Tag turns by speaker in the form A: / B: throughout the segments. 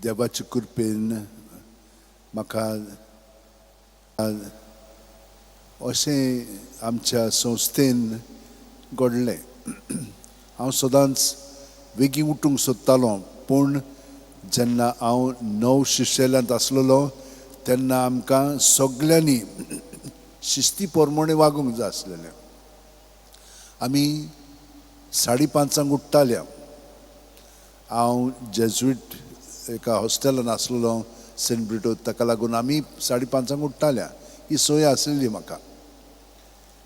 A: देवाचे कृपेन म्हाका अशें आमच्या संस्थेन घडलें. हांव सदांच वेगीं उठूंक सोदतालो, पूण जेन्ना हांव 9 शिशेल्यांत आसलेलो तेन्ना आमकां सगल्यांनी शिस्ती प्रमाणे वागूंक जाय आसलेलें. आमी 5:30 उठ्ठाले. हांव जेजुईट एका हॉस्टेलान आसलेलो सेंट ब्रिटो, ताका लागून आमी 5:30 उठ्ठाले. ही संवय आसलेली म्हाका.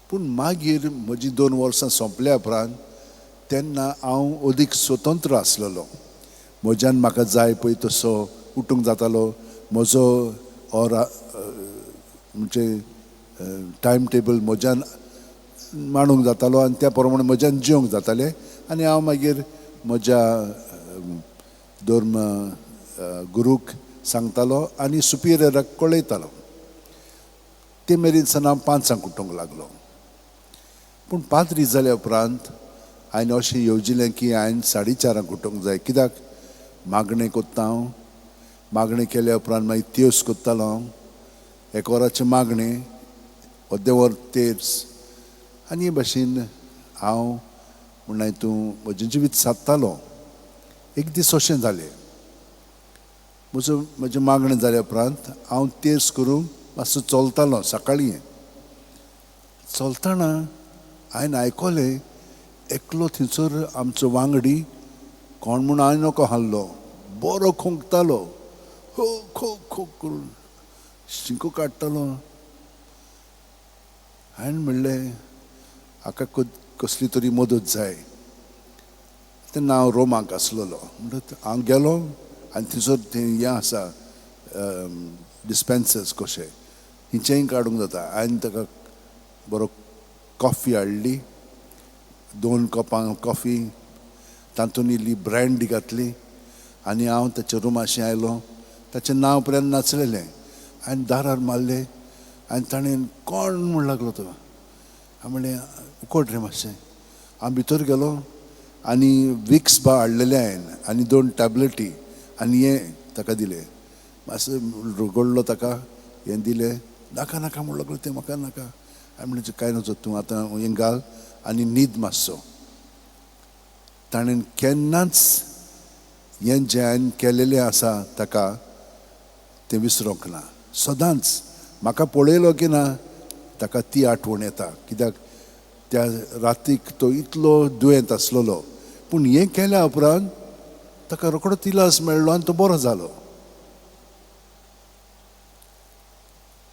A: पूण मागीर म्हजी 2 वर्सां सोंपल्या उपरांत तेन्ना हांव अदीक स्वतंत्र आसलेलो. म्हज्यान म्हाका जाय पळय तसो उठूंक जातालो. म्हजो ऑर म्हणजे टायम टेबल म्हज्यान मांडूंक जातालो आनी त्या प्रमाणे म्हज्यान जिवंक जातालें. आनी हांव मागीर म्हज्या धर्म गुरूक सांगतालो आनी सुपिरियराक कळयतालो. ते मेरेन सान हांव 5 उठूंक लागलो. पूण पाद्री जाल्या उपरांत हांवें अशें येवजिलें की हांवें 4:30 उठूंक जाय. कित्याक मागणें कोत्ता हांव, मागणें केल्या उपरांत मागीर तेर्स कोत्तालो हांव. 1 वराचें मागणें, अर्दें वर तेर्स, आनी हे भाशेन हांव म्हणल्यार तूं म्हजें जिवीत सादतालो. एक दीस अशें जालें, म्हजो म्हजें मागणें जाल्या उपरांत हांव तेर्स करूंक मातसो चलतालो. सकाळीं चलतना हांवें आयकलें एकलो थंयसर आमचो वांगडी कोण म्हूण हांवें नको हाडलो, बरो खोंकतालो, हो खो खो करून शिंको काडटालो. हांवें म्हणलें हाका कसली तरी मदत जाय. तेन्ना हांव रोमाक आसलेलो. म्हणटकच हांव गेलो आनी थंयसर थंय हें आसा डिस्पेन्सर्स कशें, हिचेंय काडूंक जाता. हांवें ताका बरो कॉफी हाडली, 2 कपां कॉफी, तातूंत इल्ली ब्रँडी घातली आनी हांव ताच्या रुमाशी आयलो. ताचें नांव पर्यंत नाचलेलें. हांवें दारार मारलें आनी ताणें कोण म्हूण लागलो तो. हांवें म्हणलें उकोट रे मातशें. हांव भितर गेलो आनी विक्स बा हाडलेलें हांवें आनी 2 टॅबलेटी आनी हें ताका दिलें. मातसो रगडलो ताका, हें दिलें. नाका नाका म्हूण लागलो तें, म्हाका नाका. हांवें म्हणलें कांय नजो, तूं आतां हें घाल आनी न्हीद मातसो. ताणें केन्नाच हें जें हांवें केलेलें आसा ताका तें विसरूंक ना. सदांच म्हाका पळयलो की ना ताका ती आठवण येता. कित्याक त्या रातीक तो इतलो दुयेंत आसलेलो, पूण हें केल्या उपरांत ताका रोखडोच इलाज मेळ्ळो आनी तो बरो जालो.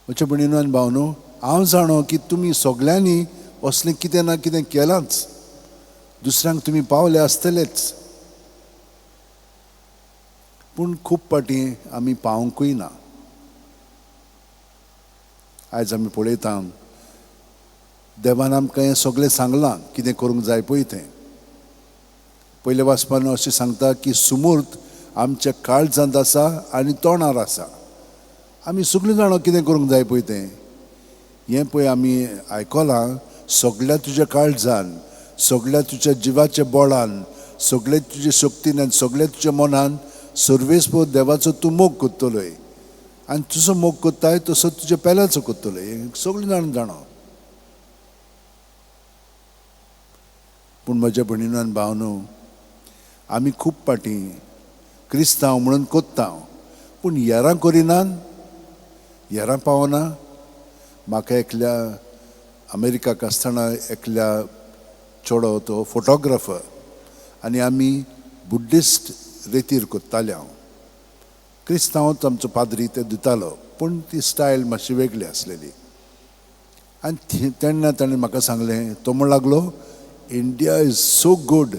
A: म्हज्या भयणीनो आनी भावनो, हांव जाणो की तुमी सगल्यांनी असलें कितें ना कितें केलांच, दुसऱ्यांक तुमी पावले आसतलेच, पूण खूब फावटी आमी पावंकूय ना. आयज आमी पळयता देवान आमकां हें सगळें सांगलां कितें करूंक जाय पळय तें. पयल्या वाचपान अशें सांगता की सुमूर्त आमच्या काळजांत आसा आनी तोंडार आसा. आमी सगळीं जाणां कितें करूंक जाय पळय तें. हें पळय आमी आयकलां, सगळ्या तुज्या काळजान, सगळ्या तुज्या जिवाच्या बळान, सगळे तुजे शक्तीन आनी सगळ्या तुज्या मनान सर्वेस्पर देवाचो तूं मोग करतलोय आनी तुजो मोग करताय तसो तुज्या पेल्याचो करतलोय. हें सगळीं जाणां जाणा. पूण म्हज्या भयणीनो आनी भावनो, आमी खूब फावटी क्रिस्तांव म्हणून कोत्ता, पूण हेरां करिनात, हेरां पावना. म्हाका एकल्या अमेरिकाक आसतना एकल्या चेडो, तो फोटोग्राफर, आनी आमी बुद्धिस्ट रेतीर कोत्ताले. हांव क्रिस्तांवच आमचो पाद्री ते दितालो, पूण ती स्टायल मातशी वेगळी आसलेली. आनी तेन्ना ताणें म्हाका सांगलें, तो म्हण लागलो, India is so good,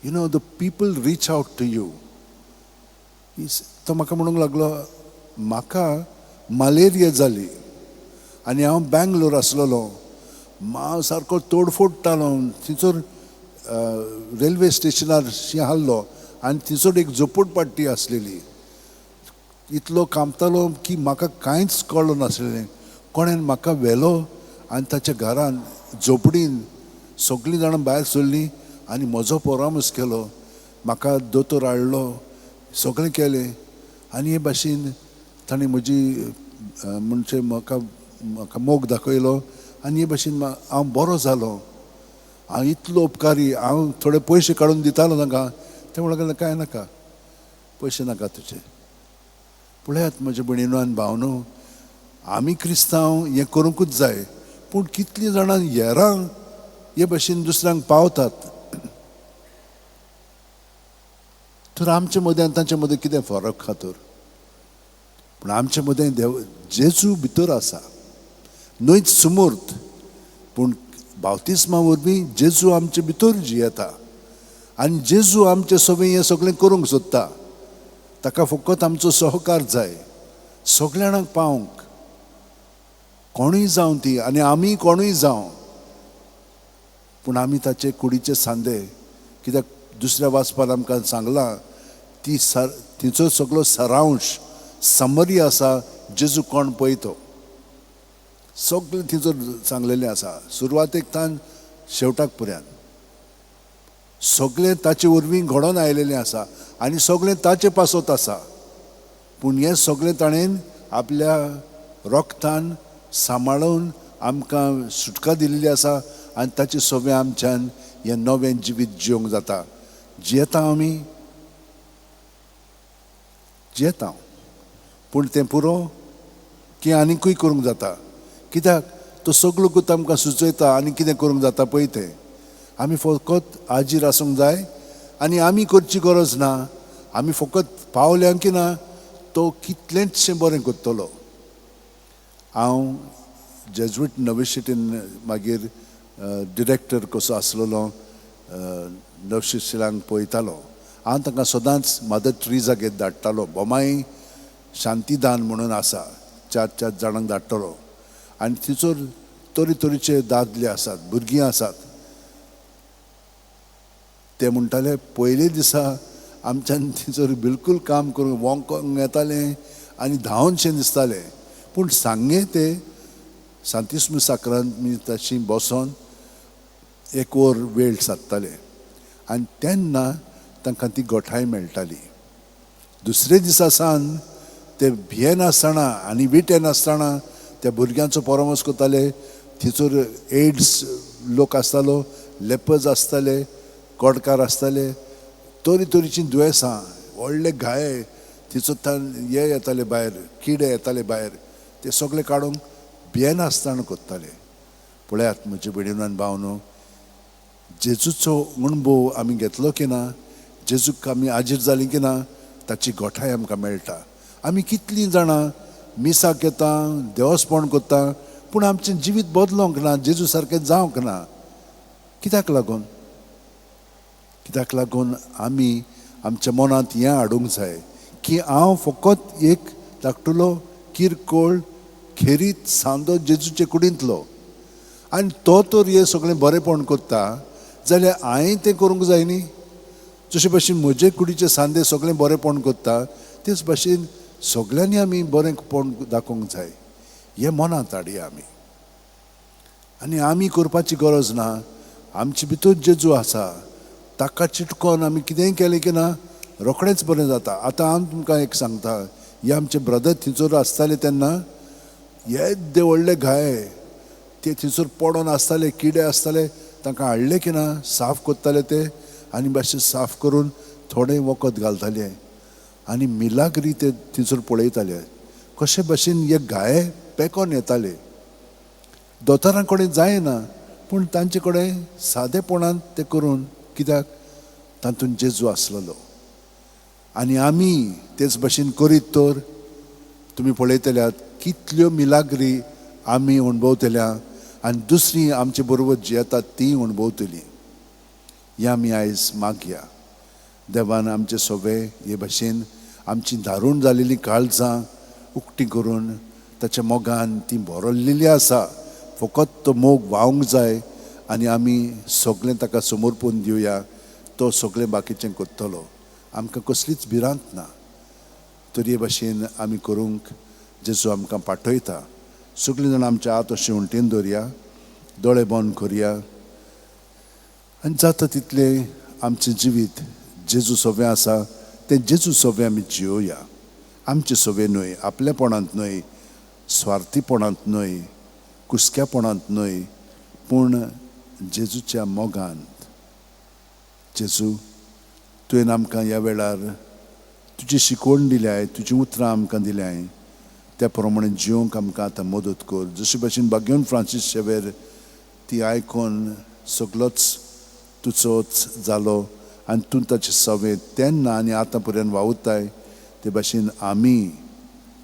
A: you know the people reach out to you. तो म्हाका म्हणूंक लागलो, म्हाका मलेरिया जाली आनी हांव बेंगलोर आसलेलो, हांव सारको तोडफोडटालो. थंयसर रेल्वे स्टेशनार शी हाडलो आनी थंयसर एक झोपडपट्टी आसलेली. इतलो कामतालो की म्हाका कांयच कळ्ळो नासलेलें. कोणेन म्हाका व्हेलो आनी ताच्या घरान झोपडीन सगळीं जाणां भायर सरलीं आनी म्हजो परामर्श केलो. म्हाका दोतोर हाडलो, सगळें केलें आनी हे भाशेन ताणें म्हजी म्हणजे म्हाका म्हाका मोग दाखयलो आनी हे भाशेन हांव बरो जालो. हांव इतलो उपकारी, हांव थोडे पयशे काडून दितालो तांकां. ते म्हणूंक लागले कांय नाका, पयशे नाका तुजे. पळयात म्हजे भयणीनो आनी भावनो, आमी क्रिस्तांव हें करूंकूच जाय, पूण कितलीं जाणां हेरां हे भाशेन दुसऱ्यांक पावतात. तर आमचे मदें आनी तांचे मदें कितें फरक आहा तर? पूण आमचे मदें देव जेजू भितर आसा, न्हयच सुमूर्त, पूण बावतिस्मा वरवीं जेजू आमचे भितर जियेता आनी जेजू आमचे सगळें हें सगळें करूंक सोदता. ताका फकत आमचो सहकार जाय सगळ्या जाणांक पावंक, कोणूय जावं ती आनी आमी कोणूय जावं, पूण आमी ताचे कुडीचे सांदे. कित्याक दुसऱ्या वाचपान आमकां सांगलां ती तिचो सगळो सरांश समरी आसा जेजू कोण पळय तो सगळें तिचो सांगलेलें आसा, सुरवातेक तान शेवटाक पर्यंत सगळें ताचे वरवीं घडोवन आयलेलें आसा आनी सगळें ताचे पासत आसा. पूण हें सगळें ताणें आपल्या रोगतान सांबाळून आमकां सुटका दिल्ली आसा आनी ताचे सगळें आमच्यान हें नवें जिवीत जिवंक जाता. जियेता आमी, जियेता, पूण तें पुरो की आनीकूय करूंक जाता. कित्याक तो सगळो गुत आमकां सुचयता आनी कितें करूंक जाता पळय तें. आमी फकत आजीर आसूंक जाय आनी आमी करची गरज ना. आमी फकत पावल्या की ना तो कितलेंचशें बरें करतलो. हांव जेज्विट नविशिटीन मागीर डिरेक्टर कसो आसलेलो नवशिशिलांक पळयतालो. हांव तांकां सदांच मदर ट्रिजागेर धाडटालो. बोमाय शांतीदान म्हणून आसा, चार चार जाणांक धाडटलो आनी थंयसर तरेतरेचे दादले आसात, भुरगीं आसात. ते म्हणटाले पयले दिसा आमच्यान थंयसर बिलकूल काम करूंक वोंकोंक येतालें आनी धांवनशें दिसतालें, पूण सांगे ते सांतिस्म साकरान तशी बसोन एक वर वेळ सादताले आनी तेन्ना तांकां ती गोठाय मेळटाली. दुसरे दिसा सावन ते भियेनासतना आनी विटेनासतना त्या भुरग्यांचो परामर्श करताले. थंयसर एड्स लोक आसतालो, लेपर्स आसताले, कोडकार आसताले, तरेतरेचीं दुयेंसां, व्हडले घाये थंयसर हे येताले भायर, किडे येताले भायर, ते सगळे काडूंक भियेनासतना करताले. पळयात म्हजे भयणीनो आनी भावनो, जेजूचो अणभव आमी घेतलो की ना, जेजूक आमी आजीर जाली की ना, ताची गोठाय आमकां मेळटा. आमी कितलीं जाणां मिसाक येता, देवस्पण करता, पूण आमचें जिवीत बदलोंक ना, जेजू सारकें जावंक ना. कित्याक लागून? कित्याक लागून आमी आमच्या मनांत हें हाडूंक जाय की हांव फकत एक धाकटुलो किरकोळ खेरीत सांदो जेजूचे कुडींतलो आनी तो तर हें सगळें बरेंपण करता जाल्यार हांवें तें करूंक जाय न्ही. जशे भाशेन म्हजे कुडीचे सांदे सगळें बरेंपण करता तेच भाशेन सगळ्यांनी आमी बरेंपण दाखोवंक जाय. हें मनांत हाडया आमी आनी आमी करपाची गरज ना. आमचे भितर जेजू आसा ताका चिटकोन आमी कितेंय केलें की ना रोखडेंच बरें जाता. आतां हांव तुमकां एक सांगता, हे आमचे ब्रदर थंयसर आसताले तेन्ना येद्दे व्हडले घाये ते थंयसर पडोन आसताले, किडे आसताले, तांकां हाडले की ना साफ करताले ते आनी मातशें साफ करून थोडें वखद घालताले आनी मिलाग्री ते थंयसर पळयताले कशे भाशेन हे घाये पेकोन येताले. दोतोरां कडेन जायना पूण तांचे कडेन सादेपणान ते करून, कित्याक तातूंत जेजू आसलेलो. आनी आमी तेच भाशेन करीत तर तुमी पळयतल्यात कितल्यो मिलाग्री आमी अणभवतल्या आनी दुसरी आमचे बरोबर जी येतात ती अणभवतली. हें आमी आयज मागया देवान आमचे सोबे हे भाशेन आमची धारूण जालेली काळजां उक्ती करून ताच्या मोगान ती भरलेली आसा. फकत तो मोग व्हांवंक जाय आनी आमी सगळें ताका समर्पून दिवया. तो सगळें बाकीचें करतलो, आमकां कसलीच भिरांत ना. तर हे भाशेन आमी करूंक जेजू आमकां पाठयता. सगळीं जाणां आमच्या हात अशें उंटेन दवरया, दोळे बंद करया आनी जाता तितलें आमचें जिवीत जेजू सोबें आसा तें जेजू सवें आमी जियोया. आमचे सवें न्हय, आपलेपणांत न्हय, स्वार्थीपणांत न्हय, कुसक्यापणांत न्हय, पूण जेजूच्या मोगांत. जेजू, तुवें आमकां ह्या वेळार तुजी शिकवण दिल्याय, तुजीं उतरां आमकां दिल्याय, त्या प्रमाणे जियोंक आमकां आतां मदत कर. जशे भाशेन भाग्यवन फ्रांसीस शेवेर ती आयकोन सगलोच तुजोच जालो आनी तूं ताचे सवें तेन्ना आनी आतां पर्यान वावुरताय, ते भाशेन आमीय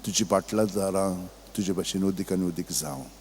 A: तुजी पाटलादारां तुजे भाशेन अदीक आनी अदीक जावं.